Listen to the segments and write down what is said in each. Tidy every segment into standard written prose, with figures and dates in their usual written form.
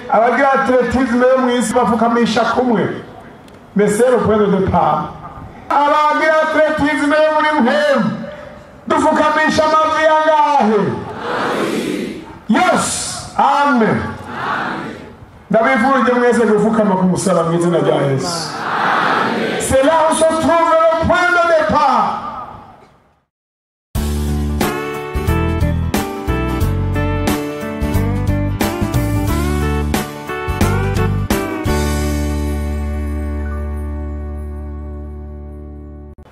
Abagira athlétisme yo mw'isi bafukamisha kumwe, mais c'est le point de départ. Abagira athlétisme yo muri mpemu dufukamisha amavi angahe? Yes, amen. Ndabifurije mwese gufukama ku musaraba mu izina rya Yesu. C'est là où se trouve le point de départ.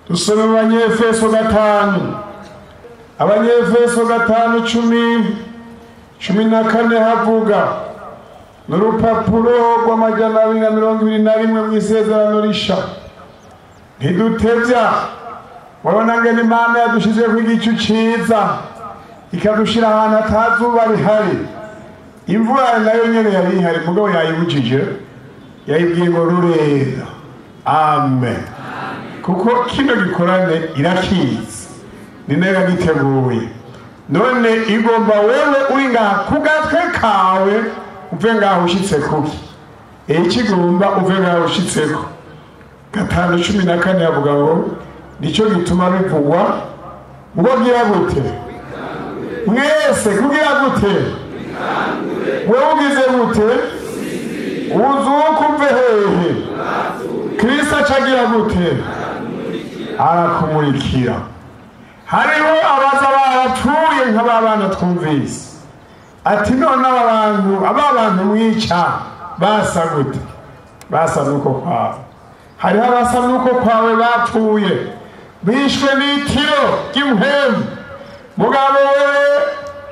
Dusome mu Banyefeso 5. Abanyefeso 5:14 havuga n'urupapuro rw'amajana 221 mu isezerano risha. Ntidutevya, wabona ngene Imana yadushize ku igicu ciza, ikadushira ahantu atazuba rihari. Imvura nayo nyene yari ihari, mugabo yayibujije, yayibwiye ngo rurera. Amen. Kuko kino gikorane irakizi, ni nayo yagiteguye. None igomba wewe uri ngaha ku gatwe kawe uve ngaho ushitse kuki? Ikigomba uve ngaho ushitseko. 5:14 yavuga ngo nicyo gituma bivugwa ngo gira gute mwese, kugira gute wewe ugize gute, uzuka uve hehe? Kristo acagira gute? Arakumurikira. Hariho abaza barapfuye nk'ababana twumvise, ati none aba bantu mwica basa gute? Basa nuko kwawe. Hariho abasa nuko kwawe bapfuye, bishwe n'itiro ry'impemu. Mugabo wewe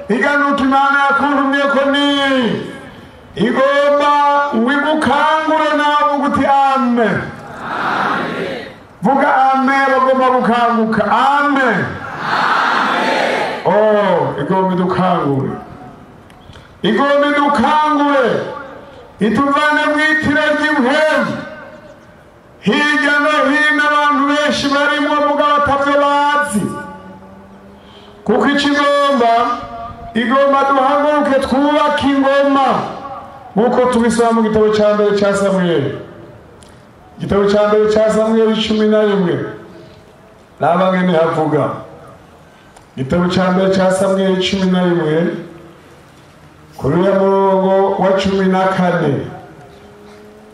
iganuka Imana yakuntumye ko niyi igomba wigukangure nawe uguti amen. Vuga amen, bagomba gukanguka. Amen. Oh, igomba idukangure, igomba idukangure, ituvane mu itiro ry'impemu. Hirya no hino abantu benshi barimwo mugabo atavyo bazi, kuko ikigomba igomba duhaguruke twubake ingoma, nk'uko tubisoma mu gitabo ca mbere ca Samweli. Igitabo ca mbere ca Samweli 11, raba ngene havuga. Igitabo ca mbere ca Samweli 11 kuri uriya murongo wa 14.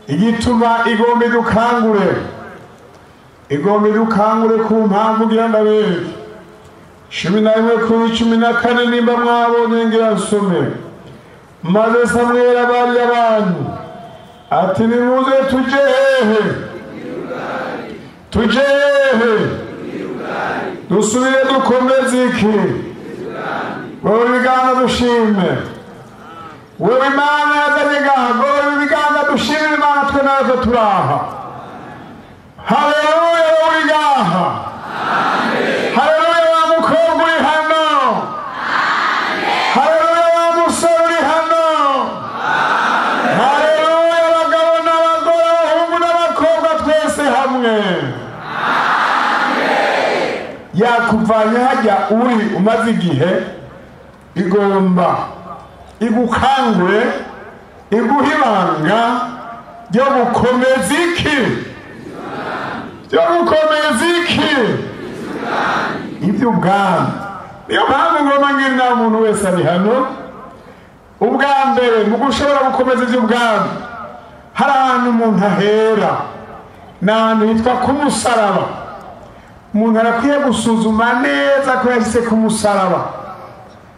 Igituma igomba idukangure, igomba idukangure ku mpamvu ngira ndabereke. 11:14 nimba mwabonye ngira nsome. Maze Samweli abarira abantu ati nimuze tuje hehe? Tuje hehe? Dusubire dukomeze iki? Gora ibiganza dushime. Wewe Imana yazanye ngaha, gora ibiganza dushime Imana, twe natwe turaha. Haleluya, wowe uri ngaha. Haleluya, wa mukobwa uri hano. Haleluya, wa musore uri hano. Haleluya, abagabo n'abagore, abahungu n'abakobwa, twese hamwe. Yakuvanye hajya uri umaze igihe, igomba igukangure, iguha ibanga ryo gukomeza iki? Ryo gukomeza iki? Iby'ubwami. Niyo mpamvu ngomba ngira inama umuntu wese ari hano. Ubwa mbere mu gushobora gukomeza iby'ubwami, hari ahantu umuntu ahera, ni ahantu hitwa ku musaraba. Umuntu arakwiye gusuzuma neza ko yashyize ku musaraba.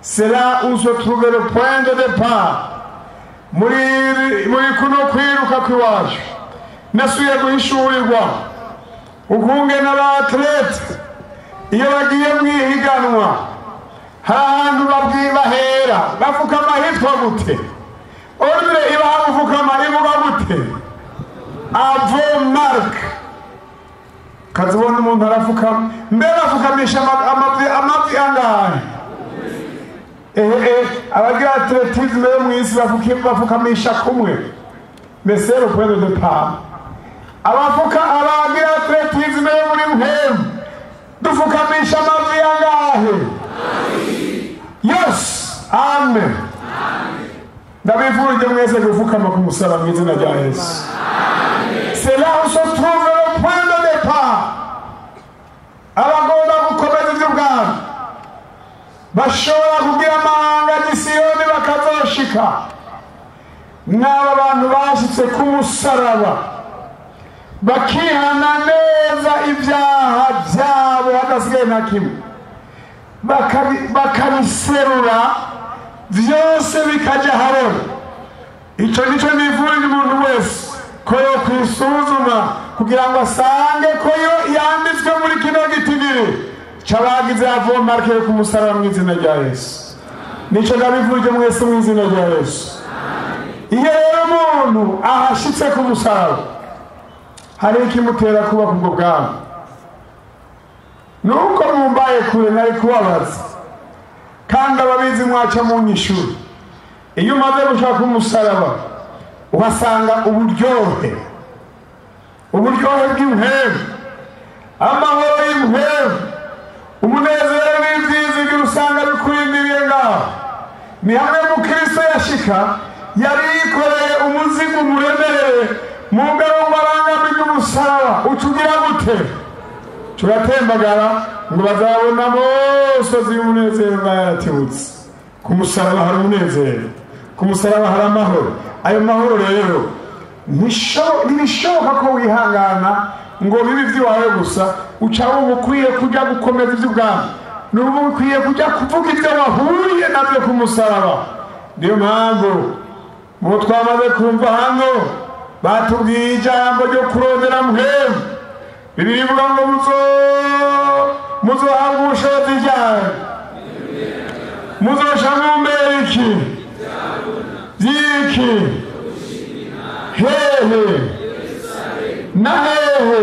C'est là où se trouve le point de départ. Muri kuno kwiruka kw'iwacu nasubiye guhishurirwa ukungene aba-athlète iyo bagiye mwihiganwa hari ahantu bahera bafukama hitwa gute? Ordre ibaha gufukama ivuga gute? Avant marque. Kazibona umuntu arafukama, mbere afukamisha amavi angahe? Abagira athlétisme yo mw'isi bafukamisha kumwe, mais c'est le point de départ. Abafuka abagira athlétisme yo muri mpemu dufukamisha amavi angahe? Yes, amen. Ndabifurije mwese gufukama ku musaraba mu izina rya Yesu. C'est là où se trouve le point de départ. Abagomba gukomeza iby'ubwami bashobora kugira amahanga y'Isiyoni bakazoshika. N'aba bantu bashitse ku musaraba bakihana neza ibyaha byabo hadasigaye na kimwe, bakabiserura byose bikajya habona. Icyo nicyo nifurije umuntu wese ko yo kwisuzuma kugira ngo asange ko yo yanditswe muri kino gitigiri c'abagize avomarke ku musaraba mu izina rya Yesu. Nicyo ndabifurije mwese mu izina rya Yesu. Iyo rero umuntu ahashitse ku musaraba, hari ikimutera kuba kubwo bwami. Nuko mumbaye kure nari kubabaza, kandi ababizi mwaca mu nyishuri. Iyo umaze gushaka umusaraba uhasanga uburyohe, uburyohe bw'impemu, amahoro y'impemu, umunezero n'ibyizigiro usanga bikurindiriye ngaho. Ni hamwe mu Kristo yashika, yari yikoreye umuzigo muremereye mu ngabo ngo arangamije umusaraba. Ucugira gute? Turatembagara ngo bazabona amosozi y'umunezero nga yaratibutse. Ku musaraba hari umunezero, ku musaraba hari amahoro. Ayo mahoro rero ntibishoboka ko wihangana ngo bibe iby'iwawe gusa. Uca wumva ukwiye kujya gukomeza iby'ubwami, n'ubu ukwiye kujya kuvuga ibyo wahuriye nabyo ku musaraba. Niyo mpamvu mu twamaze kumva hano batubwiye ijambo ryo kurondera mpemu. Bibiliya ivuga ngo muzohabwa ubushobozi ryari, muzosha mumbere iki byiki hehe na hehe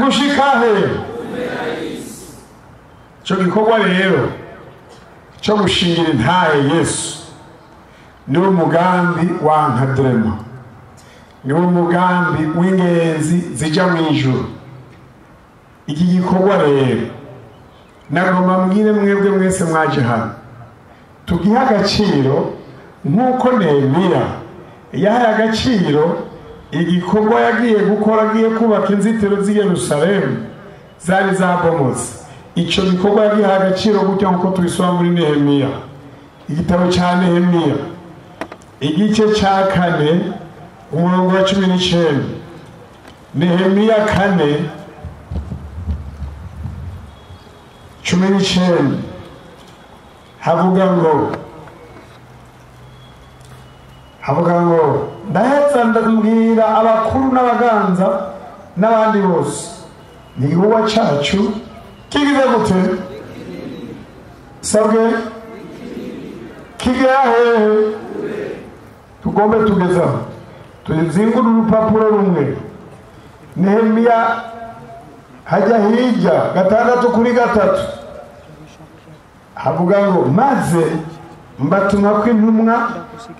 gushika he. Ico gikorwa rero cyo gushingira intahe Yesu niwo mugambi wa nkadrema, niwo mugambi w'ingenzi zijya mu ijuru. Iki gikorwa rero nagomba mbwire mwebwe mwese mwaje hano tugihe agaciro nk'uko Nehemiya yahaye agaciro igikorwa yagiye gukora, agiye kubaka inzitiro z'i Yerusalemu zari zabomotse. Ico gikorwa yagihaye agaciro gutya nk'uko tubisoma muri Nehemiya, igitabo cya Nehemiya igice cya 4 umurongo wa 19. Nehemiya 4:19 havuga ngo ndaheza ndabwira abakuru n'abaganza n'abandi bose, ni igikorwa cyacu kigize gute? Sabwe kigera hehe? Tugombe tugezaho tuzingura urupapuro rumwe. Nehemiya hajya hirya 6:3 havuga ngo maze mbatuma ko intumwa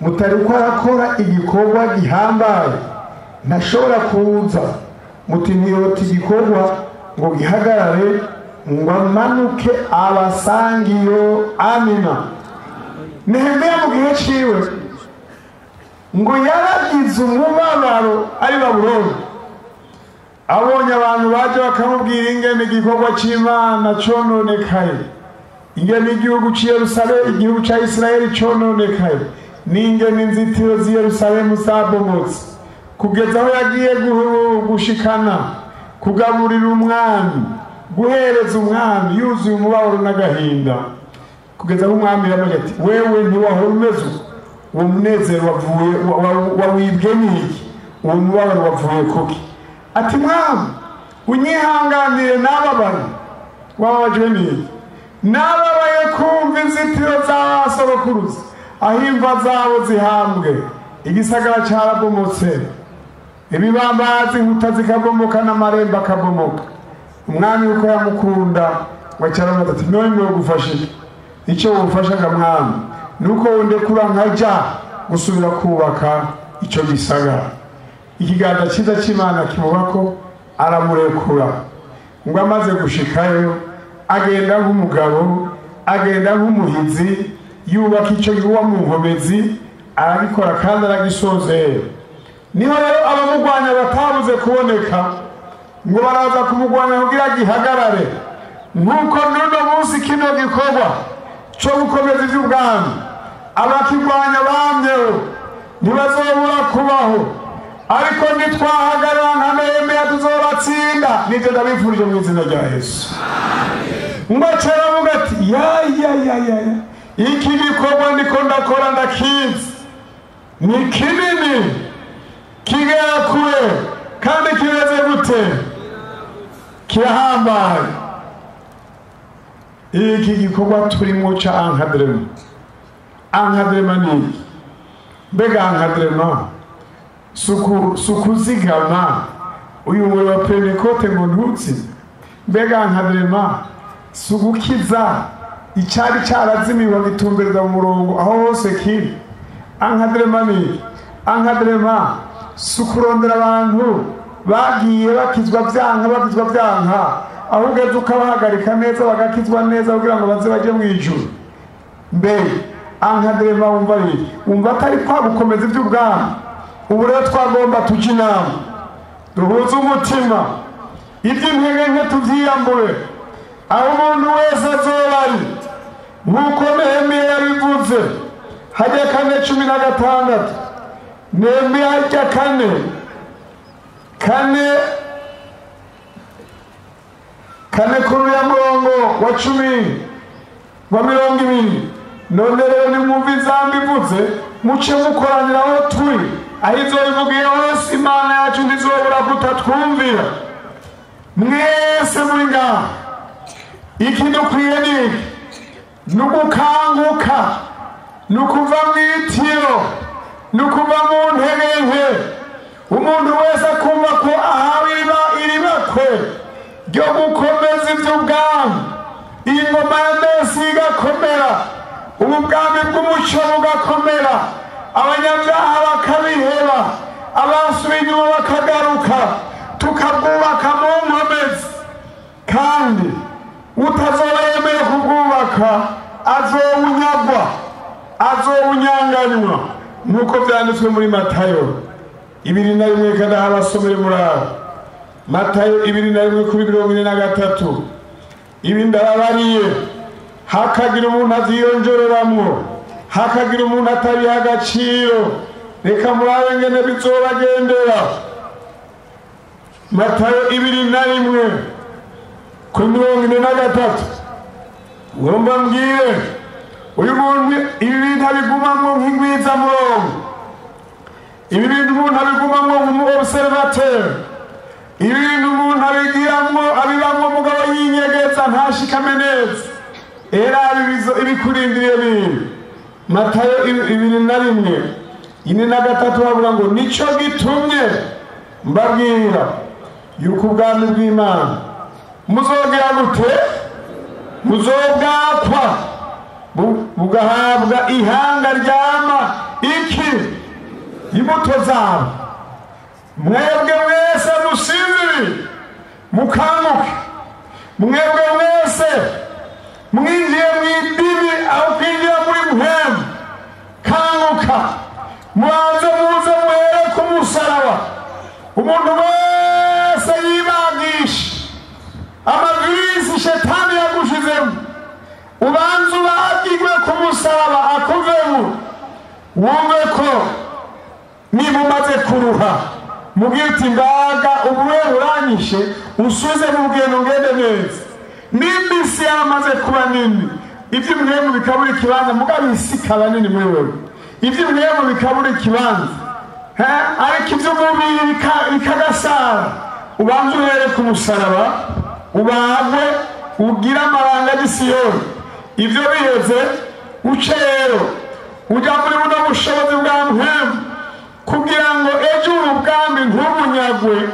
mutari ko arakora igikorwa gihambaye, ntashobora kuza, muti ntiyota igikorwa ngo gihagarare ngo amanuke abasangiyo. Amina. Nehemiya mu gihe ciwe ngo yaragize umubabaro ari Babuloni, abonye abantu baje bakamubwira ingene igikorwa c'Imana cononekaye, ingene igihugu c'i Yerusalemu, igihugu ca Isirayeli cononekaye, n'ingene inzitiro z'i Yerusalemu zabomotse, kugeza aho yagiye gushikana kugaburira umwami, guhereza umwami yuzuye umubabaro n'agahinda, kugeza aho umwami yamubwiye ati wewe ntiwahora umeze uko, uwo munezero wavuye wawibwe n'iki? Uwo mubabaro wavuye kuki? Ati mwami unyihanganire nababaye. Wababajwe n'iki? Nababaye kumva inzitiro za sogokuruza aho imva zabo zihambwe, igisagara carabomotse, ibibambazi inkuta zikabomoka n'amarembo akabomoka. Umwami uko yamukunda wacyaramuze ati none nogufasha iki? Icyo wumfashaga mwami nuko wundekura nkaja gusubira kubaka icyo gisagara. Ikiganza cyiza cy'Imana kimubako, aramurekura. Ngo amaze gushikayo agenda nk'umugabo, agenda nk'umuhizi, Yubaka icyo gikorwa mu nkomezi, arabikora kandi aragisozera. Niho rero abamugwanya batabuze kuboneka, ngo baraza kumugwanya kugira gihagarare. Nk'uko n'uno munsi kino gikorwa cyo gukomeza iby'ubwami, abakigwanya bamyeho ntibazobura kubaho, ariko nitwahagarara nka Nehemiya tuzobatsinda. Nivyo ndabifurije mu izina rya Yesu. Ngo aravuga ati ya ya ya ya, iki gikorwa ndiko ndakora ndakizi, ni kinini, kigera kure, kandi kimeze gute? Kirahambaye. Iki gikorwa turimo ca encadrement. Encadrement ni iki? Mbega encadrement sukuzigama uyu muriro wa Pentekote ngo ntutsi? Mbega encadrement sugukiza icari carazimiwe gitumbereza mu murongo aho hose kiri? Encadrement ni iki? Encadrement sukurondera abantu bagiye bakizwa vyanka, bakizwa vyanka, aho ugeze ukabahagarika neza bagakizwa neza kugira ngo baze baje mu ijuru. Mbe encadrement wumva ari wumva atari kwa gukomeza iby'ubwami? Ubu rero twagomba tujye inama, duhuze umutima, iby'intege nke tuvyiyambure, aho umuntu wese azoba ari, nk'uko Nehemiya yabivuze hajya 4:16. Nehemiya hajya 4:4 kuri ya murongo wa 10 wa 20. None rero nimwumva inzamba ivuze, muce mukoranira aho turi, aho izobivugiye hose Imana yacu ntizobura kutatwumvira. Mwese muri ngaha, iki dukwiye ni iki? Ni ugukanguka, ni ukuva mu itiro, ni ukuva mu ntege nke. Umuntu wese akumva ko ahawe iribakwe ryo gukomeza iby'ubwami, iyi ngoma ya Mesi igakomera, ubwami bw'umuco bugakomera, abanyabyaha bakabiheba, abasubiye inyuma bakagaruka, tukabwubaka mu nkomezi. Kandi utazoba yemeye kubwubaka azowunyagwa, azowunyanganywa, nk'uko byanditswe muri Matayo 21. Kandi abasomere muri abo Matayo 21 kuri 43. Ibi ndababariye, hakagira umuntu aziyonjoreramwo, hakagira umuntu atabiha agaciro, reka murabe ngene bizobagendera. Matayo 21 kuri 43. Ngomba mbwire uyu muntu, ibi bintu abigumamwo nk'ingwizamurongo, ibi bintu umuntu abigumamwo nk'umu-observateur, ibi bintu umuntu abigiramwo, abibamwo mugabo yinyegeza ntashikame neza. Era ibikurindiriye biri Matayo 21:43 bavuga ngo nico gitumye mbabwira yuko ubwami bw'Imana muzogera gute? Muzobwakwa bugahabwa ihanga ryama iki? Imbuto zabo. Mwebwe mwese musinziriye mukanguke, mwebwe mwese mwinjiye mu idini aho kwinjira muri mpemu, kanguka, mubanze muze muhere ku musaraba. Umuntu wese yibagisha amavirisi shetani yagushizemo, ubanze ubagirwe ku musaraba akuvemo, wumve ko niba umaze kuruha mubwire uti mbaga ubuhe buranyishe, usuze mu bugendo ngende neza. Nimba isi yamaze kuba nini, iby'imwemu bikabura ikibanza, mugabo isi ikaba nini muri wewe, iby'imwemu bikabura ikibanza, ariko iby'umubiri bikagasara, ubanze uhere ku musaraba, ubagwe, ugire amabanga y'Isiyoni. Ibyo biheze, uce rero ujya muri buno bushobozi bwa mpemu, kugira ngo ejo ubu bwami ntubunyagwe,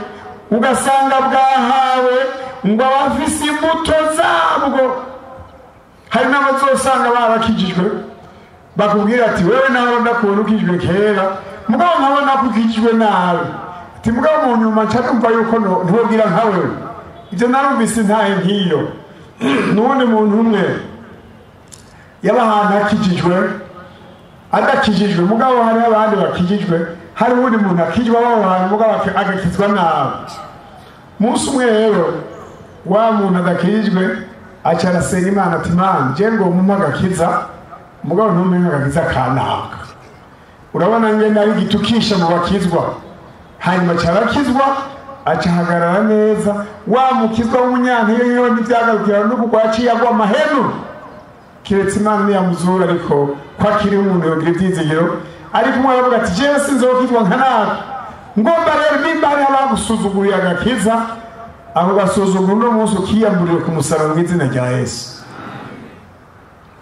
ugasanga bwahawe ngo abafise imbuto zabwo. Hari n'abazosanga barakijijwe bakubwira ati wewe nawe ndakubona ukijijwe kera, mugabo nkabona ko ukijijwe nabi, ati mugabo mu nyuma nca numva yuko ntogira nka wewe. Ibyo narumvise ntahe nk'iyo. N'uwundi muntu umwe Yaba ahantu akijijwe adakijijwe, mugabo hari abandi bakijijwe, hari uwundi muntu akijwe aho hantu mugabo agakizwa nabi. Umunsi umwe rero wa muntu adakijijwe aca arasenga Imana ati Imana je ngo mumpe agakiza, mugabo ntumpe agakiza kanaka. Urabona ngenda ari gitukisha mu bakizwa. Hanyuma aca arakizwa, aca ahagarara neza. Wa mukizwa w'umunyantege yewe ntivyagarukira no kugwa, yaciye agwa amahenu. Kiretse Imana ntiyamuzura, ariko ko akiri umuntu yogira ivyizigiro. Ariko umwe aravuga ati jewe sinzokizwa nka naka. Ngomba rero nimba hariho abagusuzuguriye agakiza, ako gasuzuguro uno munsi ukiyamburire ku musaraba mw'izina rya Yesu.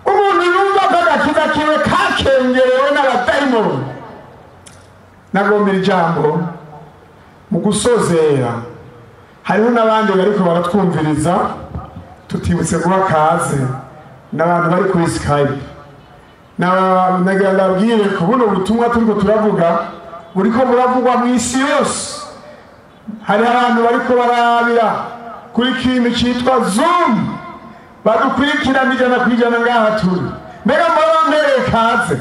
Umuntu yumva ko agakiza kiwe kakengerewe n'abadayimoni. Nagombera ijambo mu gusozera, hariho n'abandi bariko baratwumviriza tutibutse guha kaze, n'abantu bari kuri Skype. Nagira ndabwire ko buno butumwa turiko turavuga buriko buravugwa mw'isi yose. Hari abantu bariko barabira kuri kintu citwa Zoom, badukurikirana 100% ngaha turi. Mbega murabambereye kaze?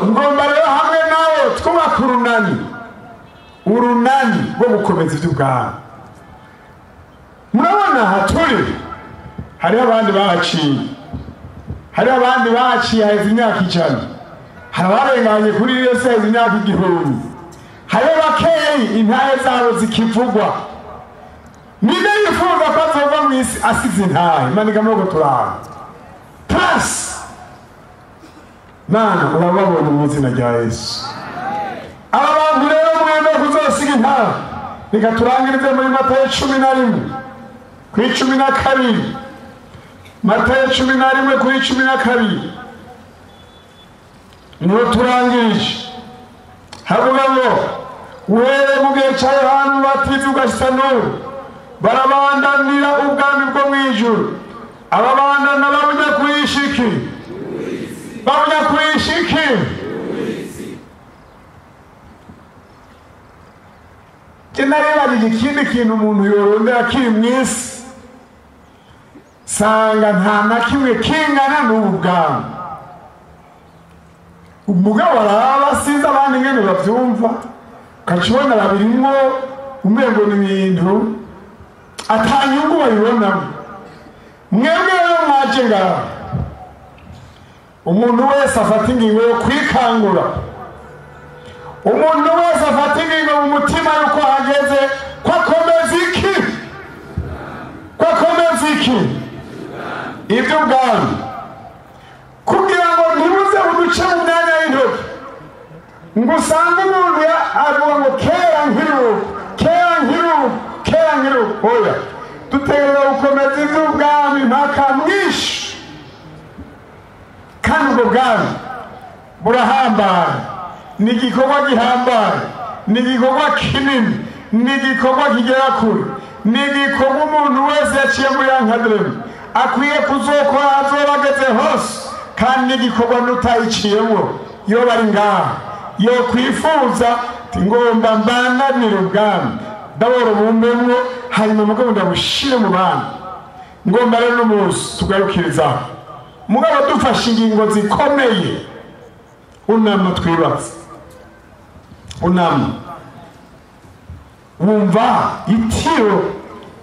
Ngomba rero hamwe nawe twubaka urunani, urunani rwo gukomeza ivy'ubwami. Murabona aha turi, hariho abandi bahaciye, hariho abandi bahaciye haheze imyaka 100, hari abarenganye kuri iyo si haheze imyaka 1000, hariho bakeyi intahe zabo zikivugwa. Ninde yifuza ko azova mw'isi asize intahe? Manika amaboko turabe. Plus Mana urababonye mu izina rya Yesu. Aba bantu rero mwemeye kuzosiga intahe, reka turangirize muri Matayo 11 kuri 12. Matayo 11 kuri 12 niho turangirije. Havuga ngo uhereye mu gihe cya Yohana Umubatizi ugashitsa n'ubu, barabandanira ubwami bwo mw'ijuru. Ababandana babuja kuyishiki, babuja kuyishiki. Je narebagije ikindi kintu umuntu yorondera akiri mw'isi, sanga nta na kimwe kingana n'ubu bwami. Umugabo araba sinzi abandi ingene bavyumva, ukacibona babirimwo umengo ni ibintu ata nyungu babibonamo. Mwebwe rero mwaje ngaha, umuntu wese afata ingingo yo kwikangura, umuntu wese afata ingingo mu mutima yuko hageze ko akomeza iki, ko akomeza iki ivy'ubwami, kugira ngo ntibuze uduce mu myanya y'intoki, ngo usange umuntu avuga ngo kera nkiruka, kera nkiruka, kera nkiruka. Oya, dutegerezwa gukomeza ivy'ubwami mpaka mwinshi. Kandi ubwo bwami burahambaye, ni igikorwa gihambaye, ni igikorwa kinini, ni igikorwa kigera kure, ni igikorwa umuntu wese yaciye muri ya nkadreme akwiye kuzokora azoba ageze hose. Kandi n'igikorwa n'utayiciyemwo yoba ari ngaha yokwifuza ati ngomba mbandanire ubwami, ndabora bumbemwo, hanyuma mugabo ndabushire mu bandi. Ngomba rero n'umunsi tugarukirizaho, mugabo dufashe ingingo zikomeye. Unama twibatse, unama wumva itiro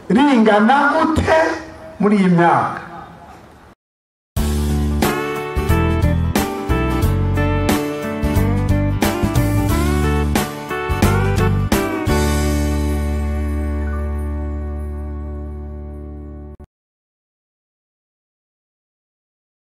ringana gute muri iyi myaka?